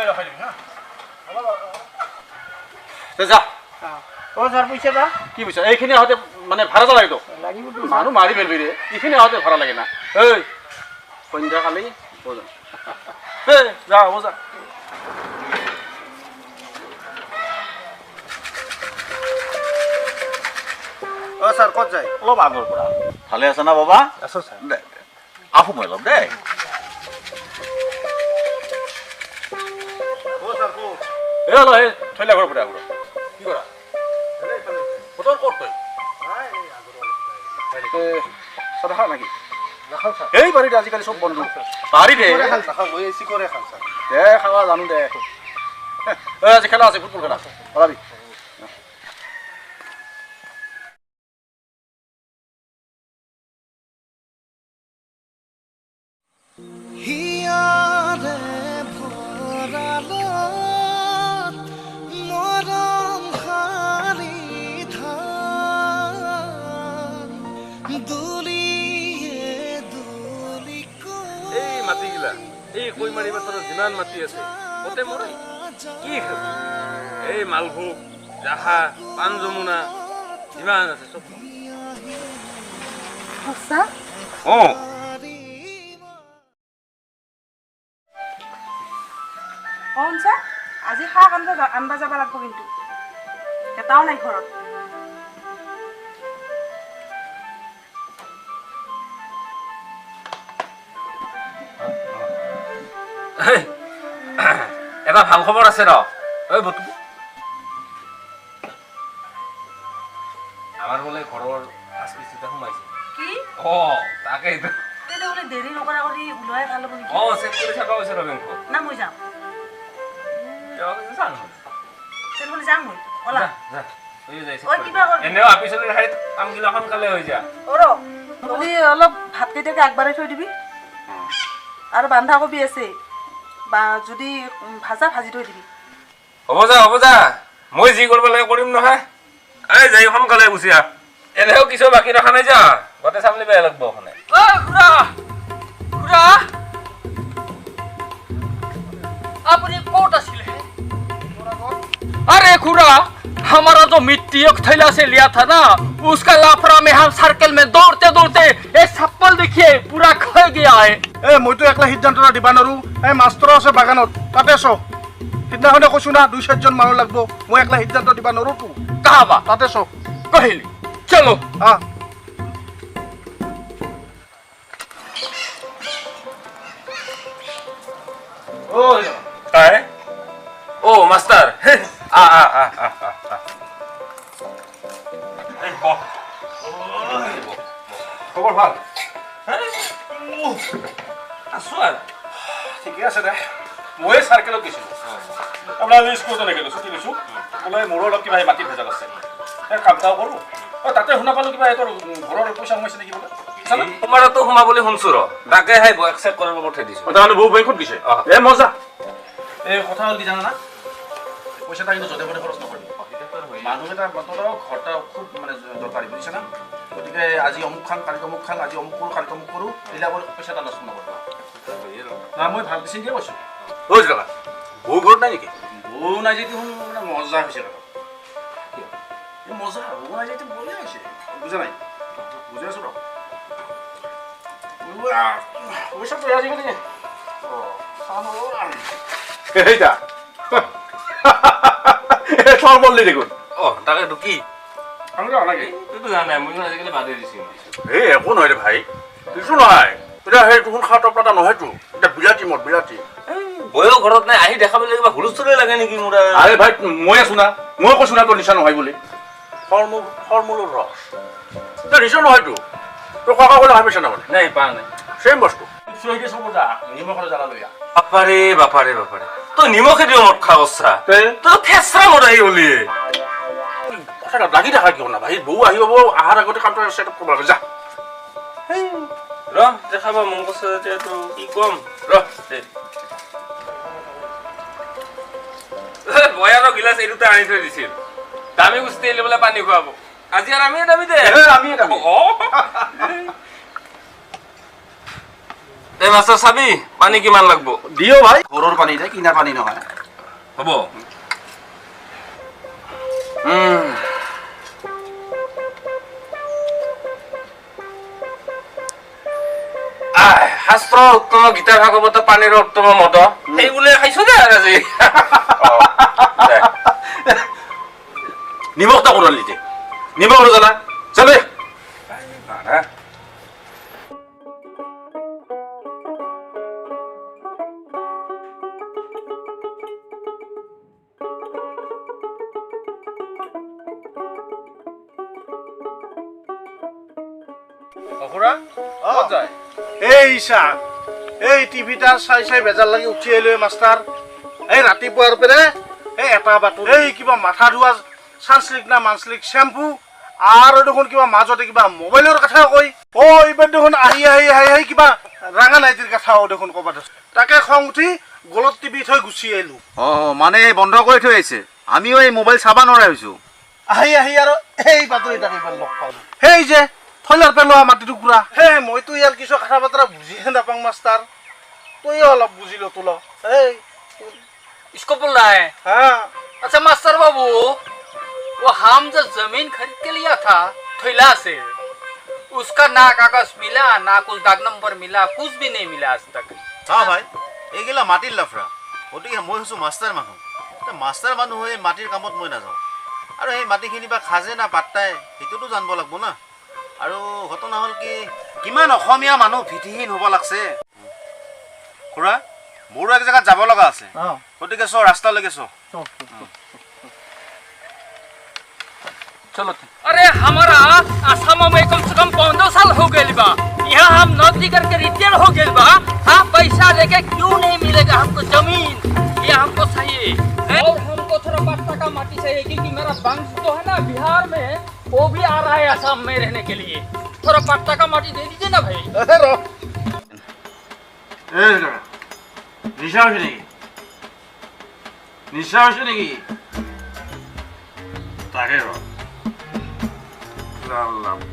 এই ৰখাই দিবি হা। দে যা। অ ছাৰ, পইচা বা? কি পইচা? এইখিনি আহোঁতে মানে ভাড়া এটা লাগিব। লাগিবতো। মানুহ মাৰি পেলবি ৰে, এইখিনি আহোঁতে ভাড়া লাগে না। এই সন্ধ্যা কালি বজা। এই যা, হ'ব যা। অ ছাৰ, ক'ত যায়? অলপ আগৰ পৰা। ভালে আছা না বাবা? আছো ছাৰ। দে দে। আহোঁ মই অলপ দেই। অ ছাৰ, ক'ত? এই অলপ এই থৈলা ঘৰৰ পৰা আগৰ। কি কৰা? বতৰ ক'ত তই? চাহ খা নেকি? নাখাওঁ ছাৰ। এই বাৰীতে আজিকালি চব বন্ধু। পাৰি দে। খান ছাৰ, মই চিকৰে খান ছাৰ। দে খাৱা জানো দে। এই আজি খেলা আছে, ফুটবল খেলা। ওলাবি। হিয়াৰে ভৰালত মৰম শাৰী ধান দুলিয়ে দুলি। এই মাটিগিলা, এই কৈমাৰী পাথাৰত যিমান মাটি আছে গোটেই মোৰে। কি খেল এই মালভোগ, জাহা, পাণ, যমুনা যিমান আছে চব। সঁচা? অঁ। অ শুনছা, আজি শাক আনবা যাব লাগব কিন্তু, এটাও নাই ঘৰত। এই, এটা ভাল খবৰ আছে ৰ। ঐ বতু, আমাৰ বোলে ঘৰৰ ফাৰ্ষ্ট কিস্তিটা সোমাইছে। কি? অ তাকেইতো। তেনেহ'লে দেৰি নকৰা কৰি ওলাই ভাল হ'ব নেকি? অ চেক কৰি চাব কৈছে ৰ বেংকত। না মই যাম। কিয় যা নহ'লে। তেনেহ'লে যাম মই, ওলা। যা যা, তই যাই চেক ঐ, কৰি। কিবা কৰ। এনেও আপিচলিৰ শাৰীত কামগিলা সোনকালে হৈ যা। অ ৰ, নহ'লে অলপ ভাতকেইটাকে আগবাঢ়াই থৈ দিবি আৰু বন্ধাকবি আছে বা যদি ভাজা ভাজি থৈ দিবি। হ'ব যা, হ'ব যা, মই যি কৰিব লাগে কৰিম নহয়। এই যাই সোনকালে গুচি আহ, এনেও কিছু বাকী ৰখা নাই যা, গোটেই চামলি বেয়া লাগব ওখানে। ঐ খুৰা, খুৰা, আপুনি ক'ত আছিলে? अरे खुरा, हमारा जो मिट्टी एक थैला से लिया था ना, उसका लाफड़ा में हम सर्कल में दौड़ते दौड़ते ये चप्पल देखिए पूरा खो गया है। এই মইতো একলা সিদ্ধান্ত এটা দিবা নোৱাৰো। এই মাষ্টৰ আছে বাগানত, তাতে চ। সিদিনাখনে কৈছো না, দুই চাৰিজন মানুহ লাগব, মই একলা সিদ্ধান্ত দিবা নোৱাৰোতো। कहा बा? তাতে চ। कहिली चलो। আহ। অ। তাই ও মাস্টাৰ, আ আ আ আ আ আ। এই বহ। খবৰ ভাল? আছো আৰু। ঠিকে আছে দে। মই চাৰ্কেলত গৈছিলোঁ আপোনাৰ, আজি স্কুলতে নগ'লো, ছুটি লৈছোঁ। বোলে মোৰো অলপ কিবা এই মাটিৰ ভেজাল আছে, সেই কাম এটাও কৰোঁ। অ তাতে শুনা পালোঁ কিবা এইটোৰ ঘৰৰ পইচা সোমাইছে নেকি বোলে। বুজিছানে? তোমাৰতো সোমা বুলি শুনছো ৰ, তাকে সেই বয়স চেক কৰিব পঠাই দিছো। অ, তাৰমানে বৌ বেংকত গৈছে। অ। এ মজা। এই কথা হ'ল কি জানা না, পইচা এটা কিন্তু য'তে ত'তে খৰচ নকৰিবি। মানুহ এটা তহঁতৰ ঘৰটা খুব মানে দৰকাৰী, বুজিছা না? গতিকে আজি অমুক খাং কালি অমুক খাং, আজি অমুক কৰোঁ কালি অমুক কৰোঁ, এইবিলাক পইচা এটা নষ্ট নকৰিবা না। মই ভাল চিন্তাই কৈছোঁ। ঐ দাদা, বৌ ঘৰত নাই নেকি? বৌ নাই যদি মানে মজা হৈছে কথা। এই মজা, বৌ নাই যদি বঢ়িয়া হৈছে। বুজা নাই? বুজি আছো ৰ। পইচাটো আজিকালি সেইটা চৰ বললি দেখোন। অ তাকেতো কি? আমি নালাগে। এইটোতো জানাই, মই আজিকালি বাদেই দিছো। এই একো নহয় দে ভাই, কিছু নহয়। এতিয়া সেই দেখোন খা টপলা এটা নহয়তো, এতিয়া বিলাতী মদ, বিলাতী। বয়ো ঘৰত নাই, আহি দেখাবলৈ কিবা হুলস্থুলে লাগে নেকি মোৰ? আৰে ভাই, মই আছো না, মই কৈছো না তোৰ নিচা নহয় বুলি। ফল মূল, ফল মূলৰ ৰস, তই নিচা নহয়তো। তোৰ ককা ক'লে ভাবিছ না মানে? নাই, পোৱা নাই। ছেম বস্তু চুই চব যা, নিমখৰ জ্বালা লৈ আহ। বাপাৰে বাপাৰে বাপাৰে, তই নিমখে দিও মদ খোৱা কৰছা? তে? তই থেচৰা মদ আহি হলি। কথাটা লাগি থাকা কিয় না ভাই? বৌ আহিব, অহাৰ আগতে কামটো ছেট আপ কৰিব লাগে, যা। ৰ, দেখাব মন কৰিছে যেতিয়া কি ক'ম ৰ দে। বয়াৰৰ গিলাচ এই দুটা আনি থৈ দিছিল, দামী গুষ্টি আহিলে বোলে পানী খুৱাব। আজি আৰু আমিয়ে দামী দে। আমিয়ে দামী। অ। এই মাছৰ চাবি পানী কিমান লাগব দিও ভাই ঘৰৰ পানী দে কিনা পানী নহয় হ'ব। শাস্ত্ৰ উত্তম গীতা ভাগৱত পানীৰ উত্তম মদ সেই বোলে খাইছো দে আজি। নিমখ টা কোৰালি দে নিমখ জ্বালা চলে। এই ঈশা এই টিভিটা চাই চাই বেজাৰ লাগি উঠি আহিলো মাষ্টাৰ। এই ৰাতিপুৱাৰ পৰা এই এটা বাতৰি এই কিবা মাথা ধোৱা চানচিল্ক না মানচিল্ক শ্বেম্পু আৰু দেখোন কিবা মাজতে কিবা মোবাইলৰ কথা কৈ অ এইবাৰ দেখোন আহি আহি আহি আহি কিবা ৰাঙা নাইটিৰ কথাও দেখোন ক'ৰবাত তাকে খং উঠি গলত টিভি থৈ গুচি আহিলো। অ মানে বন্ধ কৰি থৈ আহিছে, আমিও এই মোবাইল চাব নোৱাৰা হৈছো। আহি আহি আৰু এই বাতৰি তাক এইবাৰ লগ পালো সেই যে থৈলাৰ পেলোৱা মাটি টুকুৰা। হে মইতো ইয়াৰ কিছু কথা বতৰা বুজিহে নাপাওঁ মাষ্টাৰ, তইও অলপ বুজি ল তোল। এই इसको बोल रहा है। हाँ अच्छा मास्टर बाबू, वो हम जो जमीन खरीद के लिया था थैला से, उसका ना कागज मिला ना कुछ दाग नंबर मिला, कुछ भी नहीं मिला आज तक। চা ভাই এইগিলা মাটিৰ লাফৰা, গতিকে মই হৈছোঁ মাষ্টাৰ মানুহ। মাষ্টাৰ মানুহ হৈ মাটিৰ কামত মই নাযাওঁ, আৰু সেই মাটিখিনি বা খাজে না পাত্তাই সেইটোতো জানিব লাগিব না। আৰু ঘটনা হ'ল কি কিমান অসমীয়া মানুহ ভিত্তিহীন হ'ব লাগছে। খুৰা মোৰো এক জেগাত যাব লগা আছে, গতিকে চ ৰাস্তালৈকে চ। चलो। अरे हमारा असम में कम से कम 15 साल हो गए बा, यहाँ हम नौकरी करके रिटायर हो गए बा। हाँ पैसा लेके क्यों नहीं मिलेगा हमको जमीन, ये हमको चाहिए। और हमको थोड़ा पट्टा का माटी चाहिए क्योंकि मेरा वंश तो है ना बिहार में, वो भी आ रहा है असम में रहने के लिए। थोड़ा पट्टा का माटी दे दीजिए ना भाई। নিশা হৈছে নেকি? নিশা হৈছে নেকি? তাকে ৰ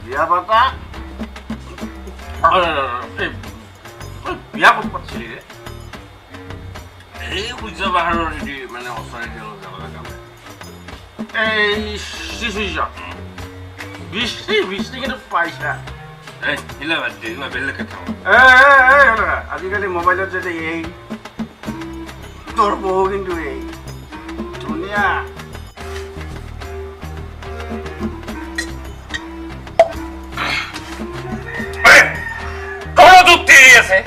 বিয়া পাতা বিয়া ক'ত পাতিছিলি ৰে? এই সূৰ্য পাহাৰৰ যদি মানে ওচৰেদি অলপ যাব লগা এই সূৰ্য বৃষ্টি বৃষ্টি কিন্তু পাইছা। এই হিলা বাদ দে, কিবা বেলেগ কথা। আজিকালি মোবাইলত যে এই তোৰ বৌ কিন্তু এই ধুনীয়া। তোৰতো তেৰি আছে,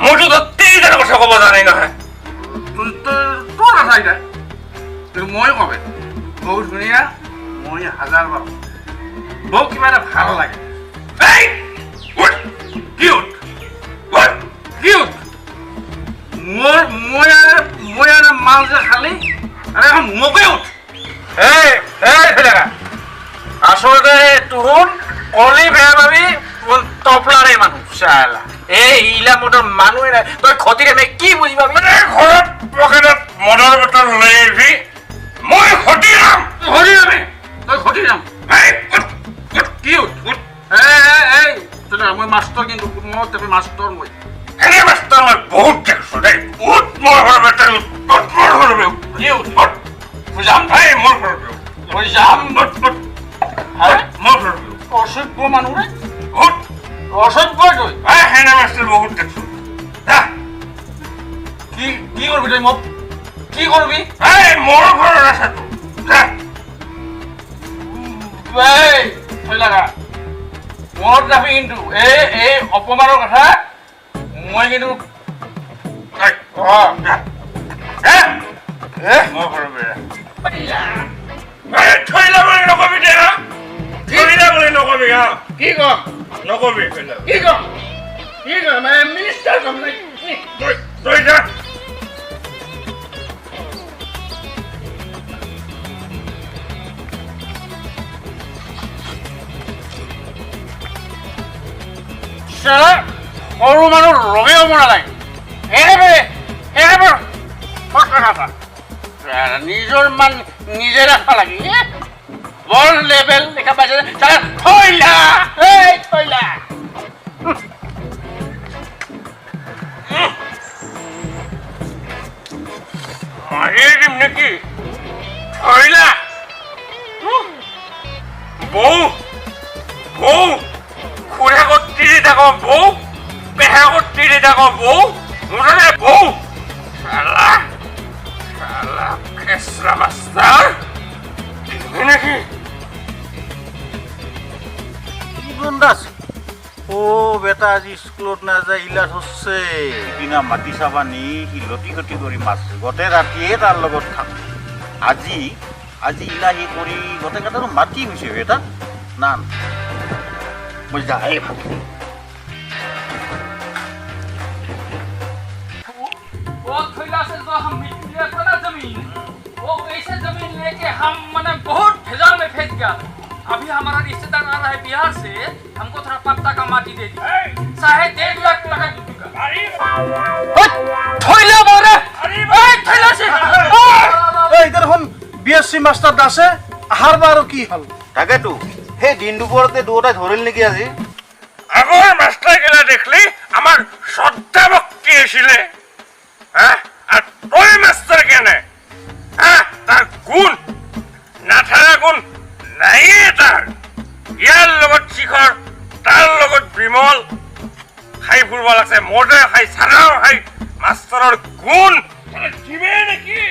মোৰতো তেৰি কথা ক'ব জানেই নহয়। তোৰ কথা এতিয়া মই কবে বৌ ধুনীয়া, মই হাজাৰ বাৰ বৌ কিবা এটা ভাল লাগে। কি উঠ কি উঠ মোৰ মই মই আৰু মাল যে খালি আৰু এখন মোকে উঠ। এই আচলতে তোহোন কলি বেয়া পাবি টপলাৰে মানুহ চালা। এই ইলা মদৰ মানুহে নাই, তই খতিৰে আমি কি বুজি পাবি? ঘৰত পকেটত মদৰ বটল লৈ আহিবি, মই খতি যাম। খতি যাবি তই, খতি যাম। কি উঠ? এই মই মাষ্টৰ কিন্তু মই মাষ্টৰ, মই এনে মাষ্টৰ মই বহুত দেখছো দেই। উঠ মোৰ ঘৰৰ বেটাৰী, উঠ মোৰ ঘৰৰ কি উঠ? মই যাম ভাই, মোৰ ঘৰৰ মই যাম। মোৰ ঘৰৰ অসভ্য মানুহ ৰে, উঠ অসভ্য তই। হেনে মাষ্টৰ বহুত দেখছো। কি কি কৰিবি তই মোক? কি কৰিবি? এই মোৰ ঘৰৰ আছে এই থৈ লাগা মনত ৰাখি কিন্তু এই এই অপমানৰ কথা মই কিন্তু কি কম নকবি, কি কম কি কম মিনিষ্টাৰ কম তই যা। সৰু মানুহ ৰগেও মৰা নাই, একেবাৰে একেবাৰে কথা নিজৰ মান নিজে ৰাখা লাগে। বৰ লেভেল দেখা পাইছে থৈলা, এই থৈলা। মাৰিয়ে দিম নেকি? ধৰিলা বৌ, বৌ খুৰাকত তিৰি থাক বৌ, পেহাকত তিৰি থাক বৌ, মুঠতে বৌ। চালা চালা খেচৰা মাষ্টাৰ দিবি নেকি? দাস ও বেটা আজি স্কুলত নাযায় ইলা ধৰছে। সিদিনা মাটি চাবা নি সি লটি খটি কৰি মাছ গোটেই ৰাতিয়ে তাৰ লগত থাক। আজি আজি ইলা সি কৰি গোটেই কেইটাৰো মাটি হৈছে বেটা। না মই যাই ভাল। वो थैला से जो हम लिया था ना जमीन, वो ऐसे जमीन लेके हम मैंने बहुत भेजाल में फंस गया। अभी हमारा रिश्तेदार आ रहा है बिहार से, हमको थोड़ा पत्ता का माटी दे दी, चाहे 1.5 लाख टका दूंगा। थैला बोरे, थैला से এই দেখোন বিএসসি মাষ্টাৰ দাসে আহাৰ বা আৰু কি হ'ল? তাকেতো সেই দিন দুপৰতে দুয়োটাই ধৰিল নেকি আজি? আগৰ মাষ্টাৰ গিলা দেখলি আমাৰ শ্ৰদ্ধা ভক্তি আছিলে, হা? আৰু তই মাষ্টাৰ কেনে, হা? তাৰ গুণ নাথাকা গুণ নাইয়ে তাৰ। ইয়াৰ লগত শিখৰ, তাৰ লগত বিমল খাই ফুৰিব লাগছে, মদে খাই চানাও খাই। মাষ্টাৰৰ গুণ দিবে নেকি?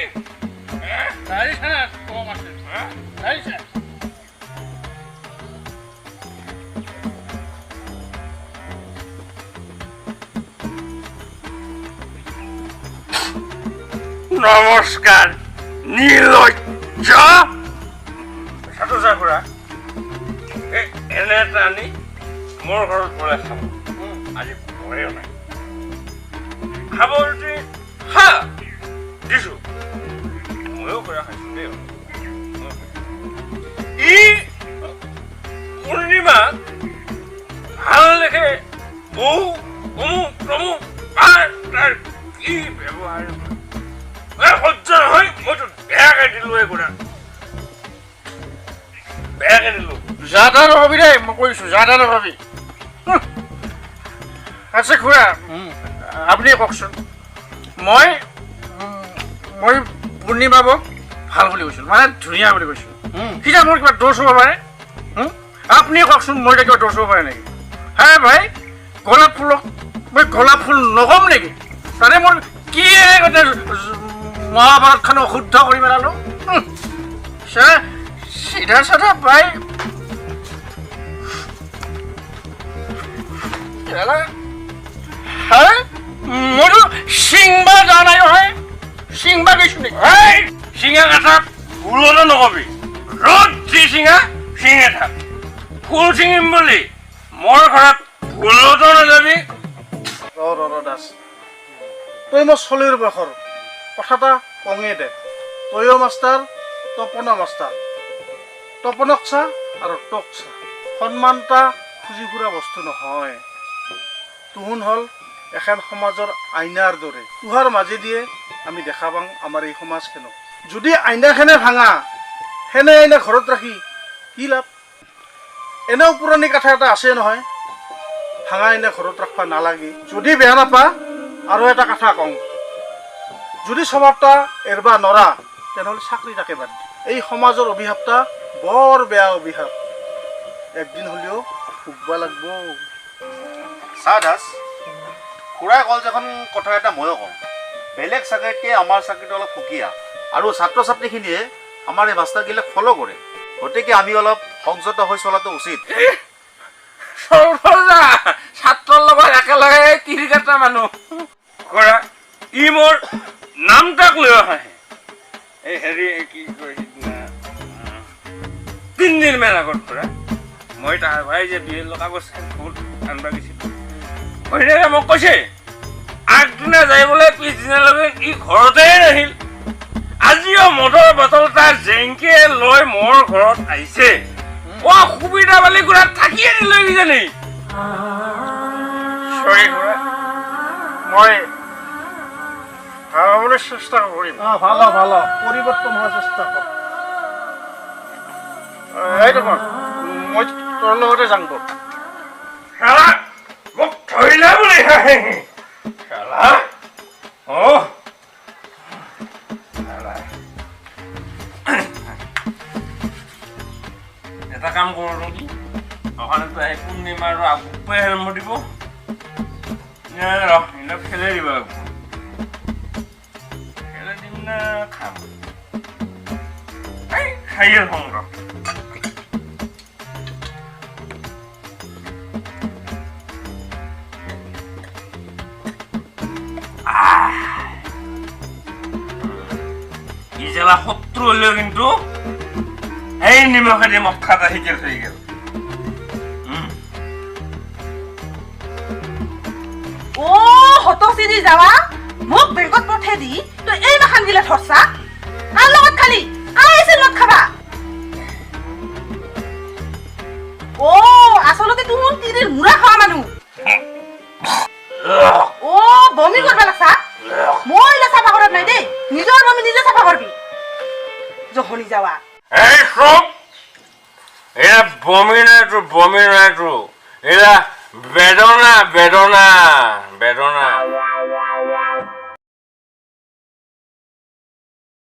নমস্কাৰ নিৰ্লজ্জ ছাত্ৰ খুৰা, এনে এটা আনি মোৰ ঘৰত বোলে খাব আজি ভয়েও নাই। খাব যদি খা দিছো, ময়ো খুৰা খাইছো দেই। ই পূৰ্ণিমা ভাল দেখে বৌ অমুক তমুক তাৰ কি ব্যৱহাৰ সহ্য নহয়। মইতো বেয়াকে দিলো, এই খুৰা বেয়াকে দিলো। যা তা নভাবি দেই, মই কৈছো যা তা নভাবি। আচ্ছা খুৰা, আপুনি কওকচোন, মই মই পূৰ্ণিমা বৌক ভাল বুলি কৈছিলোঁ, মানে ধুনীয়া বুলি কৈছিলোঁ, সিটা মোৰ কিবা দোষ হ'ব পাৰে? আপুনি কওকচোন, মোৰ এতিয়া কিবা দোষ হ'ব পাৰে নেকি? হে ভাই, গোলাপ ফুলক মই গোলাপ ফুল নকম নেকি? তাতে মোৰ কি গোটেই মহাভাৰতখন অশুদ্ধ কৰি পেলালোঁ। চিধা চাধা পাই মইতো চিংবা যোৱা নাই নহয়, চিংবা গৈছো নেকি? চিঙা কাটা ভুলতো নকবি, ৰ'দ যি চিঙা চিঙে থাক। ফুল চিঙিম বুলি মোৰ ঘৰত ভুলতো নাযাবি। ৰ ৰ ৰ দাস, তই মোৰ চলিৰ বয়সৰ কথা এটা কঙে দে। তইও মাষ্টাৰ, তপনা মাষ্টাৰ, তপনক চা আৰু তোক চা। সন্মান এটা খুজি ফুৰা বস্তু নহয়। তুহুন হ'ল এখন সমাজৰ আইনাৰ দৰে। তুহাৰ মাজেদিয়ে আমি দেখা পাওঁ আমাৰ এই সমাজখনক। যদি আইনাখনে ভাঙা, সেনে আইনা ঘৰত ৰাখি কি লাভ? এনেও পুৰণি কথা এটা আছে নহয়, ভাঙা আইনা ঘৰত ৰাখিব নালাগে। যদি বেয়া নাপা আৰু এটা কথা কওঁ, যদি স্বভাৱটা এৰবা নৰা তেনেহ'লে চাকৰি তাকে বাদ দি। এই সমাজৰ অভিশাপটা বৰ বেয়া অভিশাপ, একদিন হ'লেও ভুগবা লাগব। চা দাস, খুৰাই কল যেখন কথা এটা ময়ো কওঁ, বেলেগ চাকৰিতকৈ আমাৰ চাকৰিটো অলপ সুকীয়া আৰু ছাত্ৰ ছাত্ৰীখিনিয়ে আমাৰ এই মাষ্টাৰগিলাক ফ'ল' কৰে, গতিকে আমি অলপ সংযত হৈ চলাটো উচিত। ছাত্ৰৰ লগত একেলগে তিৰি কাটা মানুহ খুৰা, ই মোৰ নামটাক লৈ আহে। এই হেৰি কি কয়, সিদিনা 3 দিনমান আগত খুৰা, মই তাৰ ভাই যে বি এল কাগজ আনিব গৈছিলোঁ, ঘৈণীয়েকে মোক কৈছে আগদিনা যাই বোলে পিছদিনালৈকে ই ঘৰতে নাহিল। আজিও মদৰ বটল এটা জেংকে লৈ মোৰ ঘৰত আহিছে। অ সুবিধা পালি খুৰা থাকিয়ে দিলে কিজানি। চৰি খুৰা, মই ভাল হ'বলৈ চেষ্টা কৰিম। ভাল ভাল পৰিৱৰ্তন হোৱাৰ চেষ্টা কৰ। এই দেখোন, মই তোৰ লগতে যাম ব'ল। শালা মোক ধৰিলা বুলি হাঁহে শালা। অ লাহে। এটা কাম কৰোঁ নেকি? অহানতো আহি পূৰ্ণিমা আৰু আগুপাই হেলম দিব। ৰ, এনে ফেলাই দিব লাগিব। ফেলাই দিম না খাম? এই খাইয়ে থওঁ ৰ। ই জেলা শত্ৰু হ'লেও কিন্তু এই নিমখেদি মদ খাটা শিকেল হৈ গেল। অ হতচিৰি যাৱা, মোক বেংকত পঠাই দি তই এই মাখান গিলা ধৰছা? কাৰ লগত খালি? কাৰ আহিছিল মদ খাবা? অ আচলতে তুহুন তিৰিৰ মূৰা খোৱা মানুহ। অ বমি কৰবা লাগছা? মই এইলা চাফা কৰাত নাই দেই, নিজৰ বমি নিজে চাফা কৰবি। জহনি যাৱা। এই চব এয়া বমি নাইতো, বমি নাইতো, এয়া বেদনা, বেদনা, বেদনা।